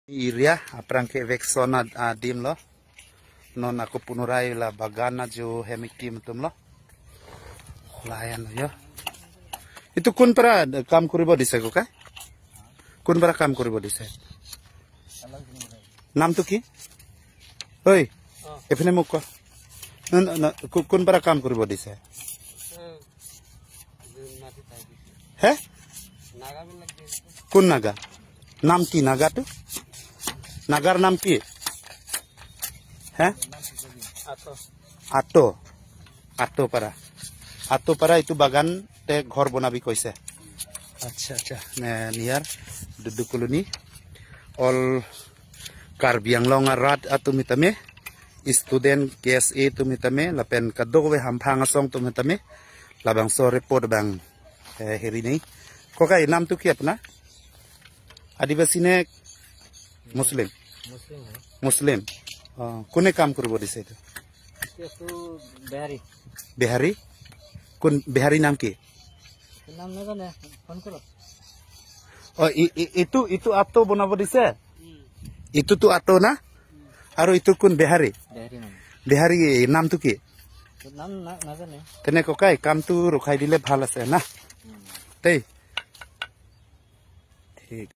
Area aprang ke veksona dim lo non aku punurai la bagana jo hemik tim tum lo layan yo itu kun para কাম কৰিব দিছে Coca কোন পৰা কাম কৰিব দিছে নামটো কি ঐ এফিনে মোক কোন পৰা কাম কৰিব দিছে হে কোন নাগা নাম কি নাগাটো নাগাৰ নাম কি হে আটো আটো পাৰা আটো পাৰা এইটো বাগান তে ঘৰ বনাবি কৈছে। আচ্ছা আচ্ছা নিয়াৰ দুদু কলোনি অল কাৰ্বি আংলং ৰাত তুমি তামে student case এ তুমি তামে লাপেন কাদগৱে হামফাং আছং তুমি তামে লাবাং চ ৰিপৰ্ট বাং হেৰি নেই ককাই নামটো কি আপোনাৰ আদিবাসী নে মুছলিম মুছলিম কোনে কাম কৰিব দিছে এইটো বিহাৰী বিহাৰী কোন বিহাৰী নাম কি নাম নাজানে ফোন কৰক অ ইটো ইটো আটো বনাব দিছে ইটোতো আটো না আৰু ইটো কোন বিহাৰী বিহাৰী নামটো কি নাম নাজানে তেনে ককাই কামটো ৰখাই দিলে ভাল আছে না দেই ঠিক।